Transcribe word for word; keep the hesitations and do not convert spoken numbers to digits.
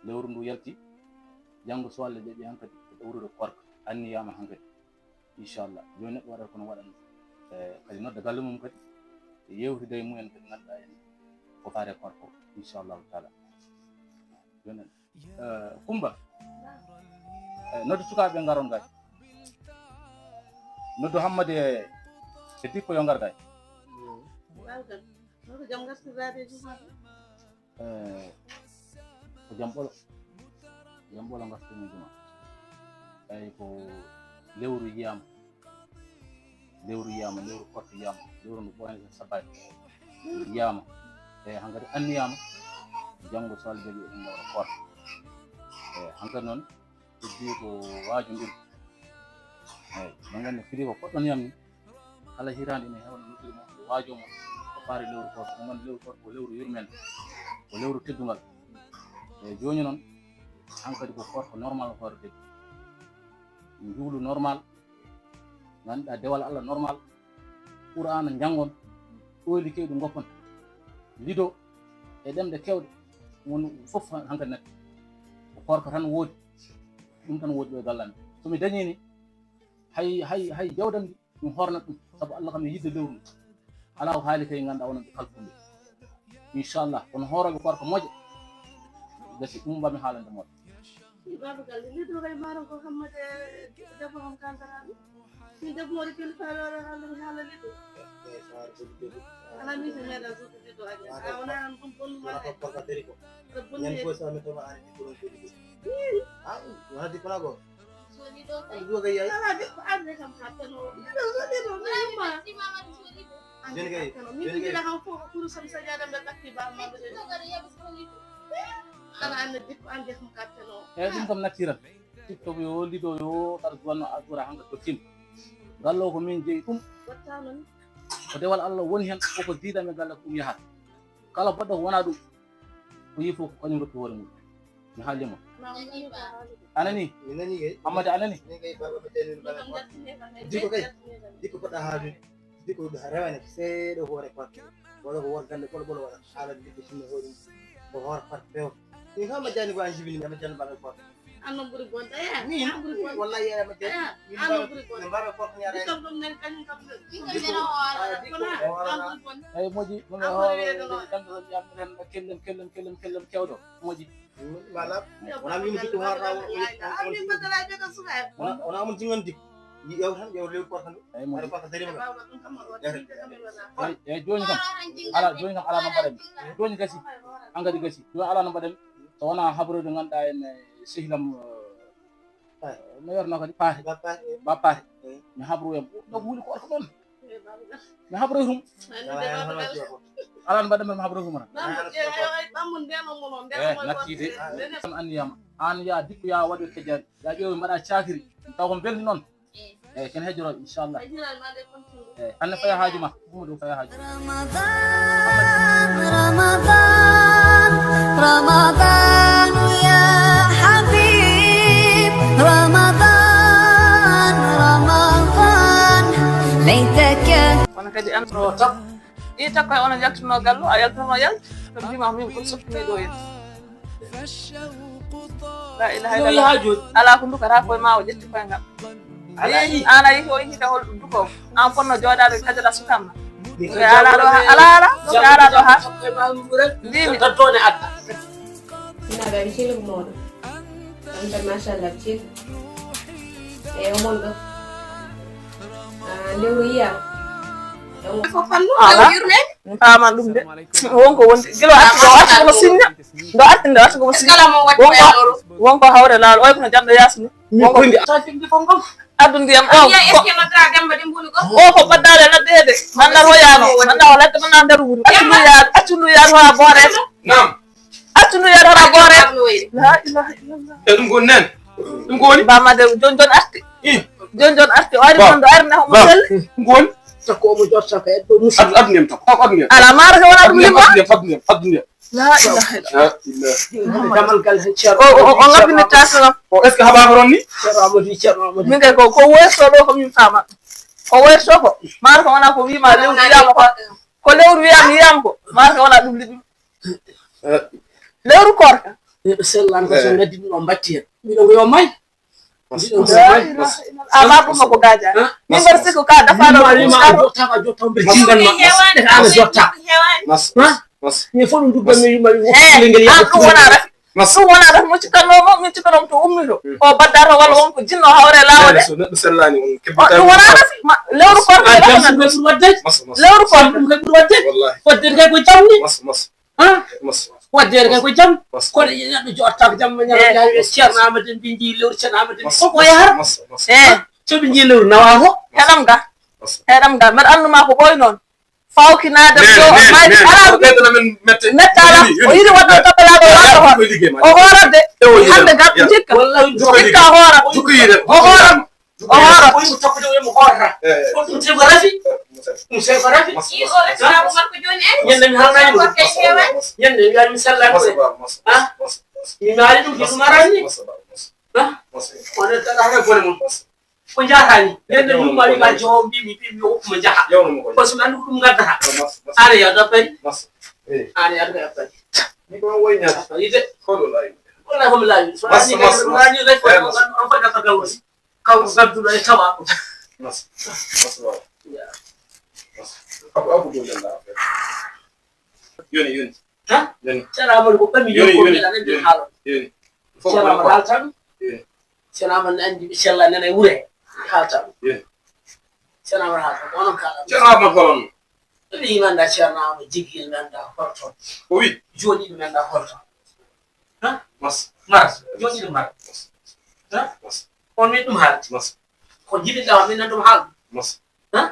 Lewru ndu yalti, janngo so Allah jaɓi hankadi ko ɗowrude koorka, anniyaama hankadi. Inchallah. Jooni neɗɗo waɗata kono waɗan, eh, kadi nodda galle mum kadi, yewtida e mumen kadi ngannduɗaa en ko faare koorka o, inchallahu taala. Jooni, eh, Kumba, eh, noddu sukaaɓe ɓe ngaron gaay. Noddu Hammadi e, e Dikko yo ngar gaay. Welcome. Noddu jam ngartiraaɓe e jumaɗo. Eh, ko jam ɓolo, jam ɓolo ngartumi juma. Eyi, ko lewru yiyama, lewru yiyama, lewru koorka yiyama, lewru ndu ɓooyani ɗum sabaade yiyama. Eyi, hankadi anniyama, janngo so Allah jaɓi eɗen lewra koorka. Eyi, hankadi noon, heddi ko waajondirde. Eyi, no nganndi fili ko poɗɗon yam ni. Kala hitaande ene heewa no noddude mo, o waajo mo, ko faari lewru koorka. Mo nganndi lewru koorka ko lewru yurmeende, ko lewru teddungal. Eyi, jooni noon, hankadi ko koorka normal, ko hoore debbo. Njuulu normal, ngannduɗaa dewal Allah normal, Qur'aana njanngon, ɗoyli keewɗi ngoppon. Lido e ɗemɗe keewɗe, won fof hankadi natti. Ko koorka tan woodi, ɗum tan woodi ɗo e galle amen. So mi dañii ni, hay, hay, hay jawdam ndi, ɗum hoornat ɗum, sabu Allah kam e yiɗde lewru ndu. Alaa o haali kay ngannduɗaa wonande kalfunde. Inchallah, kono hoorooɓe koorka moƴƴa, gasi ɗum mbaɗmi haalande moɗon. Baaba Galle, lido kay maaron ko Hammadi e debbo on kantaraaɓe. Min debbo woni kilifa, o haala, haala lido. Alaa min so meeɗa suudu lido aja. A wona an ɗum bonnuma de. Aɗa bonni. Ñande fof so mi tawno ari ɗi kono ko lido. Ii. Ah, wona di kono go. Duga yayi. Ala de ko ande kam ka tano. Lido, lido, lido, ma. Joni kay, min joni kay. Jogida kam fof ko kurusam sajaada mbe ɓatti ba ma. Ala ande dip ande kam ka tano. Eyi, ɗum kam naturel. TikTok yo, lido yo, kala duwanno a duwata hannga ko tim. Ngallo ko min jeyi ɗum. Wattano ni. Ko dewal Allah woni heen, koko diidam e galle ko ɗum yahata. Kala baɗɗo ko wona ɗum, ko yii fof ko kañum rokki hoore mum. Mi haalii mo. Ma on nani ko haali ɗum. Anani? Mi nani kay. Hammadi anani? Min kay baaba mi teni bala. Min ngartini kam. Diko kay. Diko poɗɗa haalde. Diko rewane seeɗa hoore parti. Wala ko won gande ɓolo ɓolo wala. Haala debbo sinno hoore mum. Ko hoore parti few. Min kam majjani ko an jibini, majjani baaba ko. An non ɓuri bonde, eh? Min? An ɓuri bonde. Wallahi, eh, majjani. Eh, min an non ɓuri bonde. Min baaba ko ñaare. Diko ɗum nen kañum kam. Diko, diko, ah, diko, diko, an ɓuri bonde. Eyi, moƴƴi, ɗum e hoore, kellen, kellen, kellen, kellen, kewɗo. Moƴƴi. Voilà. Wona min jikku hoore rawo. Wona, wona min jingon dikku. Yi ƴeew tan, ƴeew lewru koorka ndu. Eyi, moƴƴi. Koorka darima kam. Eyi, eyi, jooni kam. Ala, jooni kam ala no mbaɗen. Jooni gasi. Hankadi gasi. Jooni ala no mbaɗen. So wona habrude ngannduɗaa en, eh, sehil am, eh, no yorno kadi paate. Ba paate. Ba paate. Eh. Mi habru en. Ɗo ko wuli ko orko ɗon. Mi habru rum. Ala no mbaɗa mi habru rum. Eh, natti de. An anniyama. An ya dikko ya waɗo kejari. Ya ƴeewi mbaɗa cakiri. Taw ko belli noon. Eyi, ken hejjoro, inchallah. Eyi, hannde faya haaju ma, ɗum ɗum faya haaju. رمضان، رمضان، رمضان يا حبيب، رمضان، رمضان، ليتك. Kono kadi an ɗo tan. Ɗi takko e onon yaltuno gallo, a yaltuno yaltu. Ko mbima min ko sottumi ɗo en. La ilaha illallah. Ala ko ndukata koye ma o ƴetti koye ngal. Ala yi. An a yi o yi ka hol ɗum duko. An fonno joɗade kajala sukama. Ala ɗo ha, ala, ala. Ala ɗo ha. Mbimi. Ina gari silo moɗo. Anta machallah silo. E o mon ɗo. Ah, lewru yiya. Ala. Mi faman ɗum de. Wonko wondi. Gila o arti, o arti kono sinna. Ndo arti, ndo arti kono sinna. Wonko, wonko hawre laalo. Oy kono jamɗo yaasi ni. Wonko. Addu ndiyam ɗo. O ko ɓaddaale ladde he de. Manna royaano. Manna o ladde, manna nder wuri. Accu ndu yaadu, accu ndu yaadu ha boore. Naam. Accu ndu yaadu ha boore. La ilaha illallah. E ɗum ko nen. Ɗum ko woni? Ba ma de jon jon arti. Jon jon arti. O ari ɗon ɗo ari na homo sel. Ɗum ko woni? Takko omo jor takko e ɗo musi. Addu, addu ndiyam takko. Takko addu ndiyam. Ala mara ko wona ɗum lima. Addu ndiyam, addu ndiyam, addu ndiyam. La ilaha illallah. La ilaha. Damal gal he Ceerno. O, o, o, o ngabbini taso kam. O, est-ce que haɓaaka ɗon ni? Ceerno Amadou, Ceerno Amadou. Min kay ko, ko woyto ɗo ko min fama. Ko woyto ko. Mara ko wona ko wima lewru wiyama ko. Ko lewru wiyama yiyama ko. Mara ko wona ɗum liɓi. Eh. Lewru koorka. Neɗɗo sellan ko so ngaddi ɗum o mbatti hen. Mbiɗo ko yo may. Mbiɗo ko yo may. Ama ɗum ko gaja. Min mbar sikko ka dafa ɗo. Mari ma a jotta a jotta mbe jingal ma. Ana jotta. Mas. Mas. Ni fo ɗum dubbe mi yuma mi. Ngel ya. Ɗum wona rafi. Mas. Ɗum wona rafi mo cikkanno mo min cikkanno to ummi ɗo. O baddata walla on ko jinno hawre lawol. Neɗɗo sellani on kebbita. Ɗum wona rafi. Lewru ko. Lewru ko. Ɗum ko wadde. Wallahi. Wadde ko jamni. Mas mas. Waddere kay ko jam. Kono neɗɗo joɗata ko jam ma ñaama yawi ceerno amade mbi ndi lewru ceerno amade mbi koko yahata. Coɓi ndi lewru nawa ko. Heɗam ga. Heɗam ga mbeɗa annuma ko ɓoy noon. Fawkinade ɗo maji ala. Metta ala o yiɗi wadde toppalaɗo wala hoore o hoorade. Hande ga jikka jikka hoora. O hoora. O hoora. Ko yimɓe tokkude o yimo hoorata. Ko ɗum sey ko rafi. Ɗum sey ko rafi. Ñande mi halnani mo. Ñande mi wiyani mi sallani mo. Ha? Mi maali ɗum ko ɗum arani. Ha? Onon tan hara gole mon. Ko jaatani. Ñande mi umma wi ma jowo mbi mi mbi mi okku mo jaha. Ko so mi andu ko ɗum gaddata. Are ya dappari. Are ya dappari. Ni ko woy ñaata. Ide. Ko ɗo lawi. Ko lawi ko mi lawi. So ani lawi ko an fada ka gawri. Kaw gadduɗo e tawa. Mas mas wawa. Abu abu ɗum ɗen lawa. Yoni yoni. Ha? Yoni. Ceerno Amadou ko ɓami yoni yoni. Yoni yoni. Fof ko haal tan. Yoni. Ceerno Amadou ne andi ɓe cella nana e wure haal tan. Yoni. Ceerno Amadou haal tan ko onon kala. Ceerno Amadou holon. Ɓe wi manda Ceerno Amadou jigil manda horto. O wi. Joni manda horto. Ha? Mas. Mas. Joni manda. Ha? Mas. On min ɗum haalde. Mas. Ko jiɗirɗa o min nan ɗum haalde. Mas. Ha?